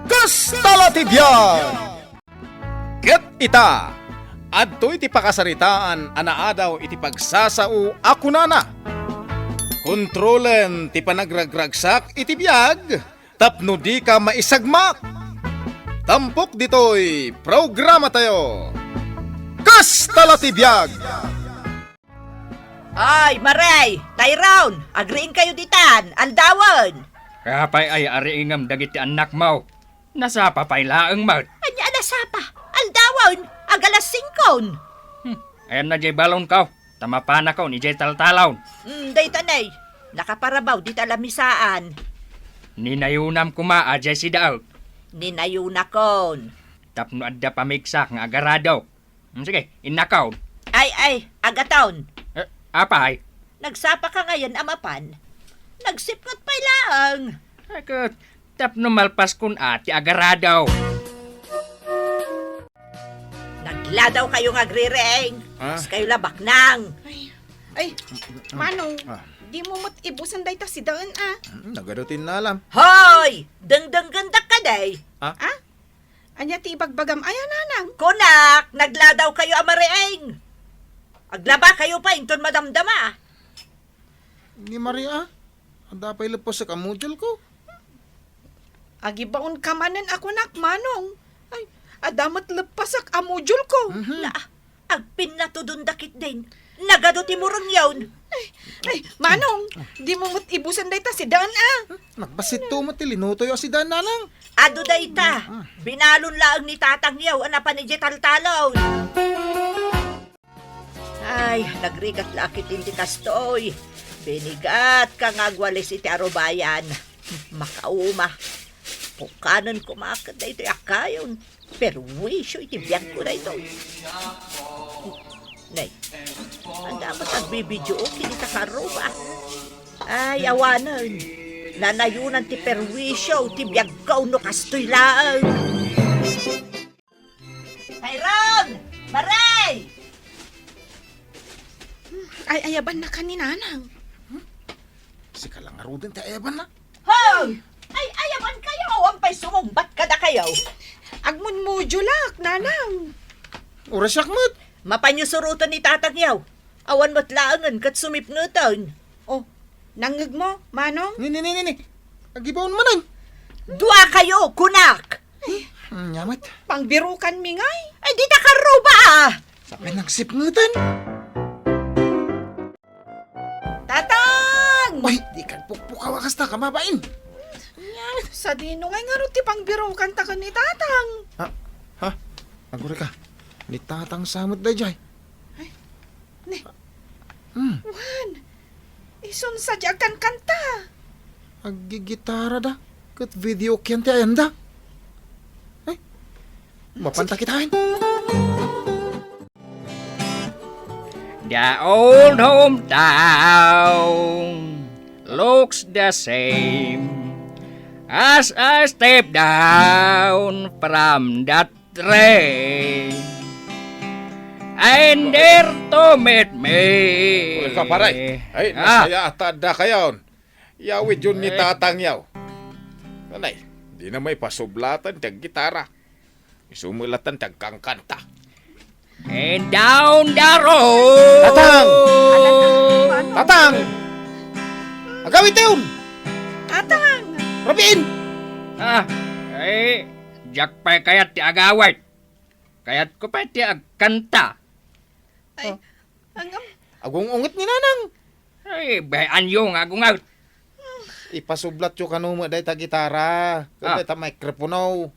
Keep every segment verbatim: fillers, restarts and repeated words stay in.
Kasta la ti biag! Ket ita, adtoy ti pakasaritaan a naadaw iti pagsasao a kunana, "Kontrolen ti panagragragsak iti biag tapno dika maisagmak." Tampok ditoy programatayo, Kasta la ti biag! Ay, Mare, Tyrone, agriingkayo ditan, aldawen. Apay ay ariingem dagiti annakmo? Nasapa pay laeng met. Ania a nasapa? Aldawen, agalas singkon. Hmm, ayanna diay balonko, ta mapanakon idiay taltalon. Hmm, dayta nay, nakaparabaw dita lamisaan. Ninayonam koma a diay sidaek. Ninayonakon. Tapno adda pamigsa nga agarado. Hmm, sige, innakon. Ay, ay, agaton. Eh, apay? Nagsapa ka ngayon a mapan. Nagsipnget pay laeng. Ay, ket, tapno malpaskon a ti agarado. Nagladaw kayo nga agriring. Ah. Kas kayo labaknang. Ay, ay, Manong, Ah. di mo met ibusan dayta sidaen, ah. Mm, nagado ti innalam. Hoy! Dengdenggendak ka, day. Ah? Ah? Ania ti ibagbagam aya, Nanang? Kunak, nagladaw kayo a mariing. Aglaba kayo pay inton madamdama. Ni Maria, adda pay leppasek a module ko. Agibaon ka manen a kunak, Manong. Ay, adda met leppasek a module ko. Mhm. Na, agpinnatudon dakit din. Nagadu ti murengyon. Ay, ay, Manong, di mo met ibusan dayta sidaen, ah. Nagbassit to met ti linutoyo a sidaen, Nanang. Adu dayta. Mm. Binalon laeng ni Tatang Yaw a napan idiay taltalon. Ay, nagrigat la a ketdi kastoy. Binigat ka nga agwalis iti arubayan. Makauma. Pukanen koma ket daytoy a kayon. Perwisyo iti biagko daytoy. Nay, adda met agbibideo ken ita karuba. Ay, awanen. Nanayonan ti perwisyo ti biagko no kastoy laeng. Tyrone! Maray! Ay, ayabanna ka ni Nanang. Sika la ngaruden ti ayabanna. Hoy! Ay, ayaban kayo! Awan pay sumungbat kada kayo! Agmunmudulak, Nanang. Urasyak met. Mapanyo suroten ni Tatang Yaw. Awan met laengen ket sumipngeten. Oh, nangngeg mo, Manong? Ni, ni, ni, ni, ni. Agibaon manen. Dua kayo, kunak! Hmm, nya met. Pangbirukan mi ngay. Ay, di ta karuba, ah! Sa pinagsipngeten. Tatang! Ay, di kan pukpukaw a kasta, kamabain. Sadino ngay ngarud ti pangbirukan ta ken ni Tatang? Ha? Ha? Aguri ka. Ni Tatang sa met daydiay. Ay, ni. Hmm. Wen, isun sa di agkankanta. Aggigitara da. Ket video ken ti ayanda. Ay, mapanta kitaen. The old hometown looks the same as I step down from that train. And there to meet me. Uy, ka, pare. Ay, ah, nasaya ata adda kayon. Yawid yon ni Tatang Yaw. Kanay, di na maipasublatan ti aggitara. Isu met latta ti agkankanta. And down the road. Tatang! Tatang! Agawid tayon! Tatang! Rabiin! Ah, ay, diak pay kayat ti agawid. Kayatko pay ti agkanta. Ay, oh. Angam. Agung-unget ni Nanang. Ay, bay-anyo nga agunget. Ipasublatyo kano met dayta gitara, ken dayta mikropono.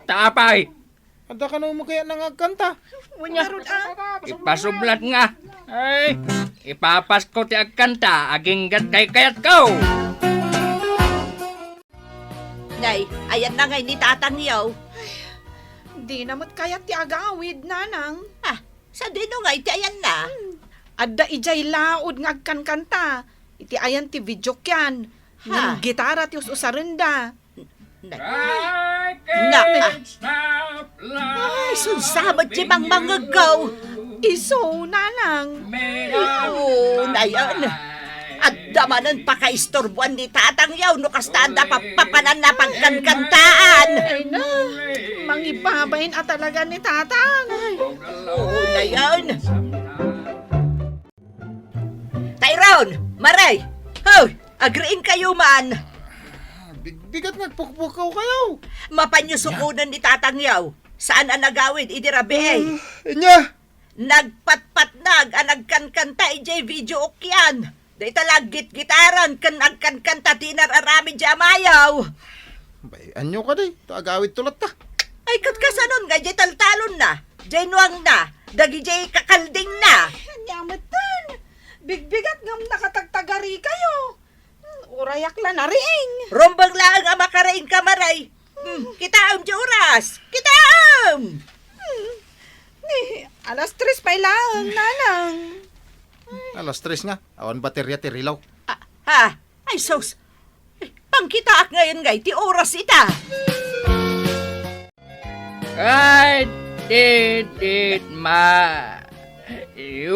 Ta apay? Adda kano met kayatna nga agkanta? Wen ngarud, ah. Ipasublat nga. Ay, ipapasko ti agkanta, agingga ti kaykayatko. Nay, ayanna ngay ni Tatang Yaw. Ay, dina met kayat ti agawid, Nanang. Ah, sadino ngay ti ayanna? Hmm. Adda idiay laud nga agkankanta. Iti ayan ti video kian. Ha? Ngem gitara ti us-usarenda. Nay. Na, ah. Ay, sunsamet ti mangmangegko. Isu, Nanang. Oo, nayan. Adda Damanen pakaisturboan ni Tatang Yaw no kasta adda papapananna pagkankantaan. Ay na, mangibabain a talaga ni Tatang. Ay. Oo, na yan. Tayron, Maray, hoy, agriing kayo man. Ah, big-, bigat nga agpukpukaw kayo. Mapanyo sukunen ni Tatang Yaw. Saan a nagawid idi rabii? Ah, inya. Nagpatpatnag a nagkankanta idiay video ukyan. Dayta la aggitgitaran ken agkankanta ti inar-aramid idiay amayo. Bay, anyo kadi? Ta agawid to latta. Ay, ket kasanon nga idiay taltalonna, idiay nuangna, dagidiay kakaldingna. Ania metten? Bigbigat ngem nakatagtagari kayo. Hmm, urayak la nariing. Rumbeng laeng a makariing ka, Maray. Hmm, kitaem ti oras. Kitaem! Hmm. Ni, alas tres pay laeng, Nanang. Alas tres nga. Awan baterya ti rilaw. Ah, ha? Ay, sus. Pangkitaak ngayon nga iti oras ita. I did it my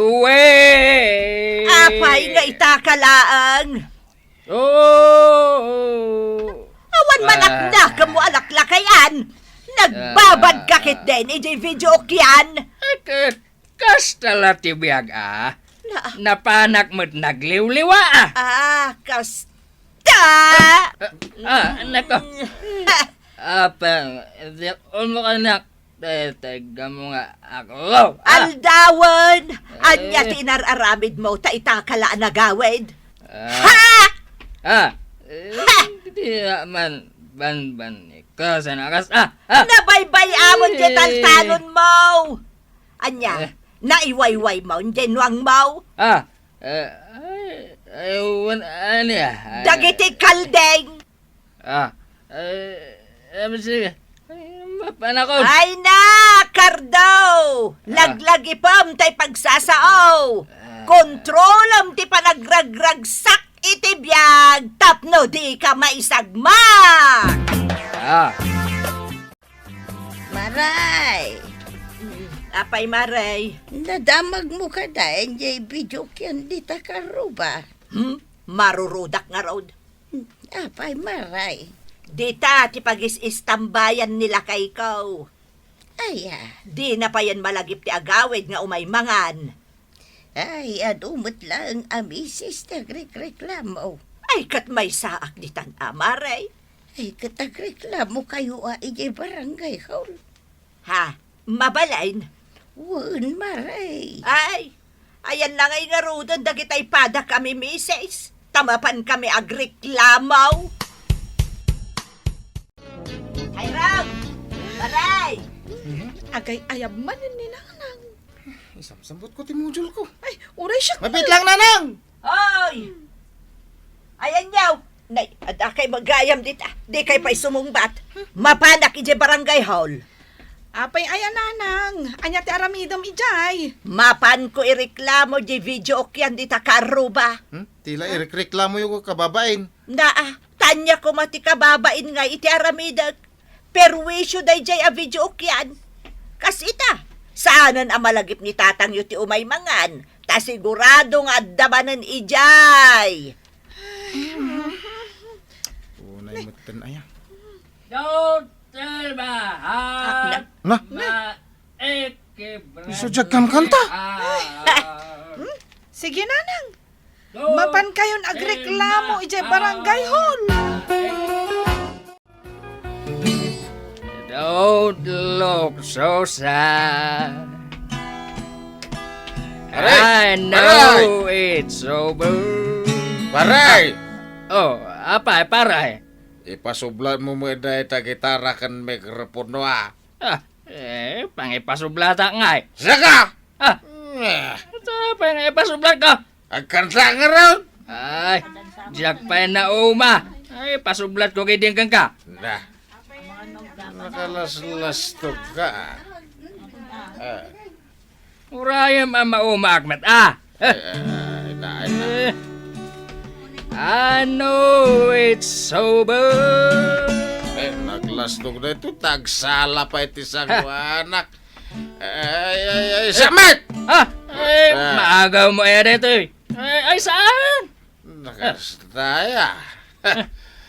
way. Apay nga ita ka laeng? Oo. Awan manakna ken mo alaklakayan. Nagbabad ka ketdin idiay video ukyan. Ket kasta la ti biag a. Na- Napanak met nagliwliwa a. Ah, kasta. Ah, ah, nako. Apay, di, ulmo ka, anak. Te, tega mo nga ako. Ah! Aldawen! Ania ti inar-aramid mo, ta ita ka la a nagawid? Ah. Ha! Ah! Eh, ha! Di man, banban ni Kasan akas. Ah! Ah! Nabaybay-amon ti taltalon mo! Ania, eh, naiwayway mo, diay nuang mo? Ah! Eh, ay, ay, wan, ania? Dagiti kalding! Ah, eh, eh, sige. Ay, mapanakon. Ay na, Cardo! Ah. Laglagipem tay pagsasao. Ah. Kontrolem ti panagragragsak iti biag tapno di ka maisagmak. Ah. Maray! Mm, apay, Maray? Nadamagmo kada, enjay video ken dita karuba. Hmm? Marurudak ngarud. Apay, Maray? Dita ti pagis-istambayan ni lakayko. Aya? Dina payen malagip ti agawid nga umay mangan. Ay, adu met laeng a misis ti agrekreklamo. Ay, ket maysaak ditan a, Maray. Ay, ket agreklamo kayo a idiay barangay hall. Ha? Mabalin? Wen, Maray. Ay, ayan na ngay ngaruden dagitay padak a mimisis, ta mapan kami agreklamo. Ay, Ram! Maray! Mhm. Agay-ayab man ni Nanang. Isamsambot ko ti module ko. Ay, uray siya. Mapit lang, Nanang! Hoy! Ayan yaw! Nay, adda kay magayam dita. Di kay pay sumungbat. Mapanak idiay barangay hall. Apay aya, Nanang? Ania ti aramidem idiay? Mapan ko ireklamo di video ukyan dita karuba. Hmm? Ti la irekreklamo yo ko kababain. Naa, tanya ko mati kababain nga iti aramidek. Perwisyo dayjay a video ukyan. Kas ita, saanen a malagip ni tatangyo ti umay mangan, ta sigurado nga adda manen idiay. Unay metten aya. Don't tell my heart. Na? Isu diak kankanta. Hmm? Sige, Nanang. Mapan kayon agreklamo idiay barangay hall. Don't look so sad. Pare! I know it's over. Pare! Ah. Oh, apay, pare? Ipasublatmo met dayta gitara ken mikropono, a. Ah, eh, pangipasublatak ngay. Saka! Ah. Eh. Ita pangipasublat ko. Agkanta ngarud. Ay, diak pay nauma. Ay, pasublat ko kadi kenka. Nah. Nakalaslastog ka, a. Ah. Urayem a maumaak met, a. Eh, eh, eh, na, na. Eh. I know it's over. Eh, naglastog na ito. Tagsala pa iti sanguanak. Ay, ay, ay, samet! Ah! Eh, ah. Maagaw mo, eh, dito, eh. Ay, ay, saan? Nakastaya.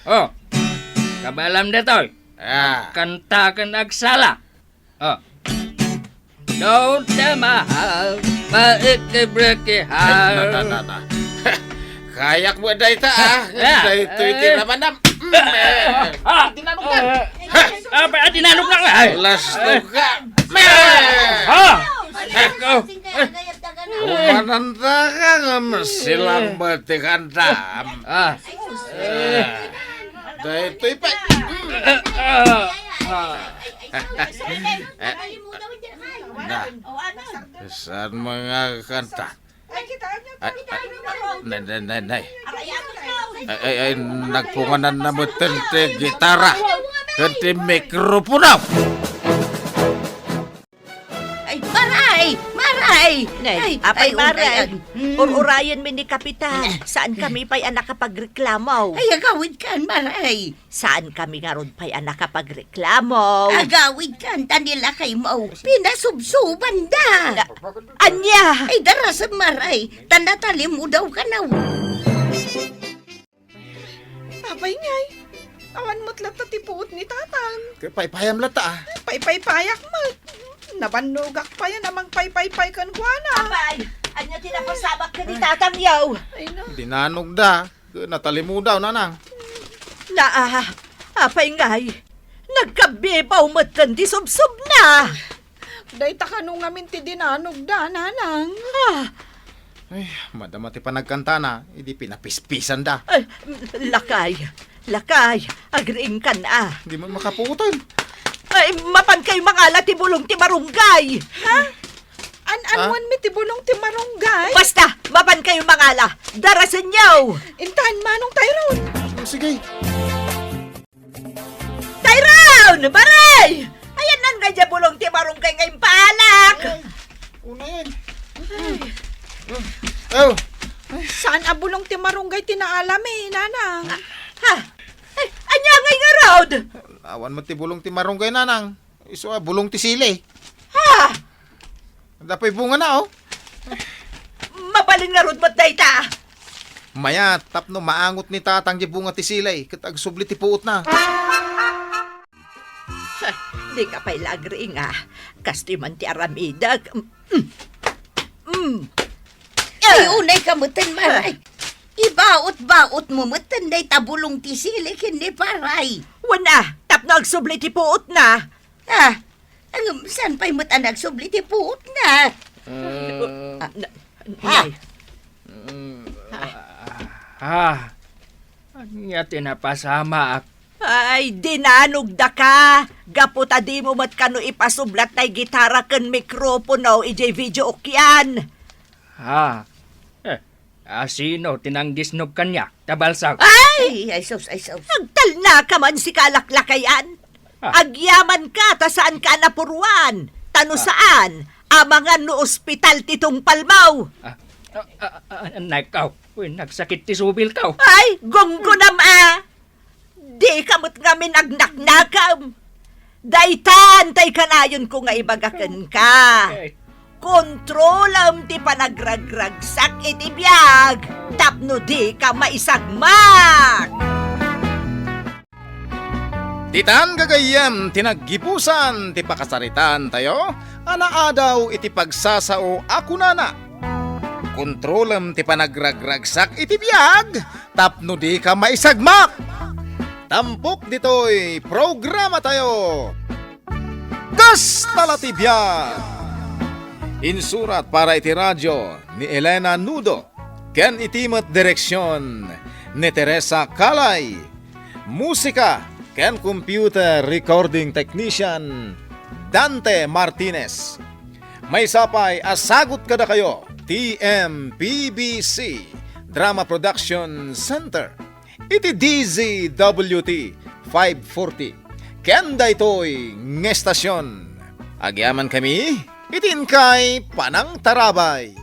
Oh, kabaelam daytoy. Ah. Kanta ken agsala. Oh. Don't the mahal, maiki-breki. Na, na, na, na. Kayak mo dayta, ah. Ah. Daytoy ti Eh. namanam. Mm, eh. Ah. Dinanong ka. Eh. Ah, pa, dinanong ka nga. Ay. Lasto ka. Eh. Ah. Ako. Umananda ka nga masilang batikanda. Ah. Eh. Daytoy pa. Ah. Ah. Na. Saan mga kanta? Ay, ay, nay, nay, nay. Ay, ay, ay, nagpunganan na metten ti gitara. Ken ti mikropono. Ay, Maray! Maray! Nay, Ay, apay ay, Maray? Ay, ay. Hmm. Ur-urayenmi ni Kapitan. Saan kami pay a nakapagreklamo? Ay, agawid kan, Maray. Saan kami ngarud pay a nakapagreklamo? Agawid kan, ta ni lakaymo. Pinasubsubanda. Na, ania? Ay, darasem, Maray. Ta natalimudaw kano. Apay ngay, awan met latta ti puot ni Tatang. Ket paypayam latta, ah. Paypaypayak met. Nabannogak payen a mangpaypaypay kenkuana. Apay, ania ti napasamak ken ni Tatang, yaw? Ay, na. Dinanogda, ket natalimudaw, nanang. Na, ah, apay ngay, nagkabibaw metten ti subsobna. Dayta kano ngamin ti dinanogda, nanang. Ah. Ay, madama ti panagkantana, idi pinapispisanda. Ay, lakay, lakay, agriingkan a. Di man makapuotan. Ay, mapan kayo mangala ti bulong ti marunggay. Ha? An-anuan Ah? mi ti bulong ti marunggay? Basta, mapan kayo mangala. Darasenyo! Intan, manong Tyrone. Oh, sige. Tyrone! Maray! Ayan nan nga dia bulong ti marunggay nga impaalak! Ay, una yan. Oh. Saan a bulong ti marunggay ti naalami, nanang? Ha? Ay, anya ngay ngarud? Awan met ti bulong ti marunggay, nanang. Isu a bulong ti sili. Ha? Dapoy bunga na, oh. Mabalin ngarud met dayta. Mayat, tapno maangot ni Tatang di bunga ti sili, ket agsubli ti puotna. Ha, di ka pay la agriing a. Kastoy man ti aramidek. Mm. Mm. Ay, unay ka metten, Maray. Ibaot-baot mo metten dayta bulong ti sili ken ni Paray. Wen a, tapno agsubli ti puotna. Ah, ngem saan pay met a nagsubli ti puotna? Mm. Ah, na, Ha? Nay. Mm. Ah, ania ti napasamaak? Ay, dinanogdaka! Gapu ta dimo met kano ipasublat tay gitara ken mikropono idiay video ukyan. Ha? Eh, a, sino ti nanggisnog kaniak? Tabalsag. Ay! Ay, ay, sus, ay, sus. Agtalnaka man, sika a laklakayan. Ah. Agyamanka ta saanka a napuruan. Ta no Ah. saan, amangan no ospital ti tungpalmo. Ah, ah, ah, ah, nakaw. Uy, nagsakit ti subilko. Ay, gunggunam a! Dika met ngamin agnaknakam. Daytan tay kanayonko nga ibaga kenka. Okay. Kontrolem ti panagragragsak iti biag tapno dika maisagmak. Ditan gagayyem ti naggibusan ti pakasaritaantayo a naadaw iti pagsasao a kunana, kontrolem ti panagragragsak iti biag tapno dika maisagmak. Tampok ditoy programatayo. Kasta la ti biag! Insurat para iti radio ni Elena Nudo, ken iti met direksion ni Teresa Calay. Musika ken computer recording technician, Dante Martinez. Maysa pay a sagut kadakayo, T M P B C Drama Production Center. Iti D Z W T five forty. Ken daytoy nga estasion. Agyamankami iti inkay panangtarabay.